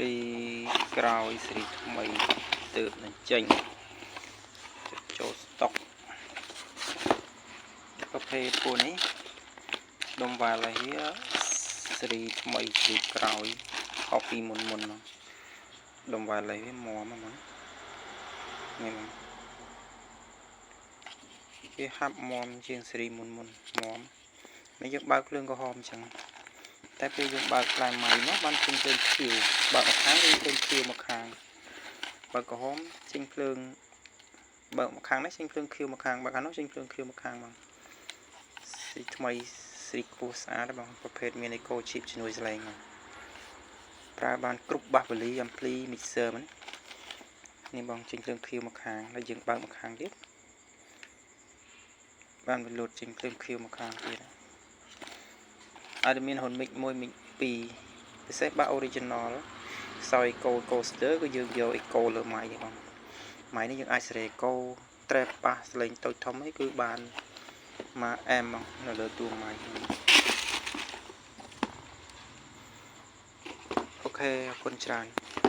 រីក្រោយសេរីថ្មីទើបនឹងចេញចូលស្តុកប្រភេទពួកនេះដុំវ៉ាឡាវាសេរីថ្មីសេរីក្រោយខុសពីមុនមុនមកដុំវ៉ាឡាវាមាំហ្មងនេះបងវាហាប់មាំជាងសេរីមុនមុនមាំនេះយើងបើកភ្លើងក្រហមអញ្ចឹងតែពេលយើងបើកផ្លែម៉ៃមកបានចេញភ្លើងខៀវបើកមកខាងឬភ្លើងខៀវមកខាងបើកក្រហមចេញភ្លើងបើកមកខាងនេះចេញភ្លើងខៀវមកខាងបើកខាងនោះចេញភ្លើងខៀវមកខាងបងស៊ីថ្មីស៊ីខ្ពស់ស្អាតបងប្រភេទមាន eco chip ជំនួយសលេងបងប្រើបានគ្រប់បាសវលី ampli mixer ហ្នឹងនេះបងចេញភ្លើងខៀវមកខាងហើយយើងបើកមកខាងទៀតបានវាលោតចេញភ្លើងខៀវមកខាងទៀតអាចមានហ៊ុន mic 1 mic 2ពិសេសបា original ខ្សោយ echo coaster គឺយើងយក echo លើ mic នេះបង mic នេះយើងអាចសេរី echo treble bass សលេងតូចធំអីគឺបានមកអែមបងនៅលើតួ mic អូខេអរគុណច្រើន។